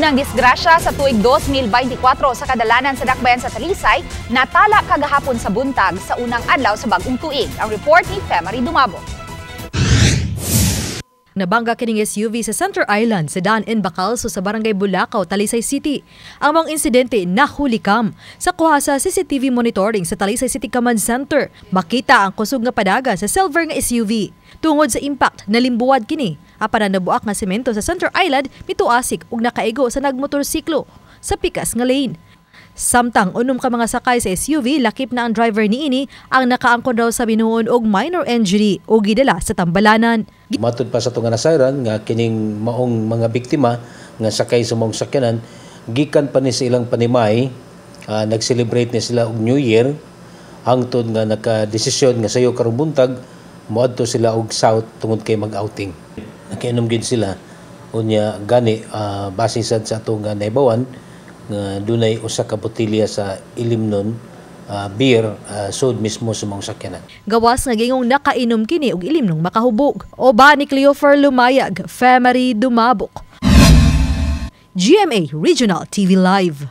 Unang disgrasya sa tuig 2024 sa kadalanan sa dakbayan sa Talisay, natala kagahapon sa buntag sa unang adlaw sa bagong tuig. Ang report ni Femary Dumabo. Nabangga kining SUV sa Center Island, Sedan in Bacalso sa Barangay Bulacau, Talisay City. Ang mga insidente nahulikam sa kuha sa CCTV monitoring sa Talisay City Command Center. Makita ang kusog nga padagan sa silver nga SUV. Tungod sa impact, nalimbuwad kini. Apan nabuak nga semento sa Center Island mituasik ug nakaigo sa nagmotorsiklo sa pikas nga lane. Samtang 6 ka mga sakay sa SUV, lakip na ang driver niini, ang nakaangkon raw sa binuon og minor injury o gidala sa tambalanan. Matud pa sa itong nasayran nga kining maong mga biktima nga sakay sa maong sakyanan gikan pa ni sa ilang panimay, nag-celebrate ni sila og New Year hangtod nga nakadesisyon nga sayo karong buntag moadto sila og south tungod kay mag-outing. Nakainom gid sila, unya gani base sad sa atong naibawan nga dunay usa ka botelya sa ilimnon beer sud mismo sa maong sakyanan. Gawas nga gingong nakainom kini og ilimnong makahubog. O ba ni Cleofer Lumayag, Femary Dumabok. GMA Regional TV Live.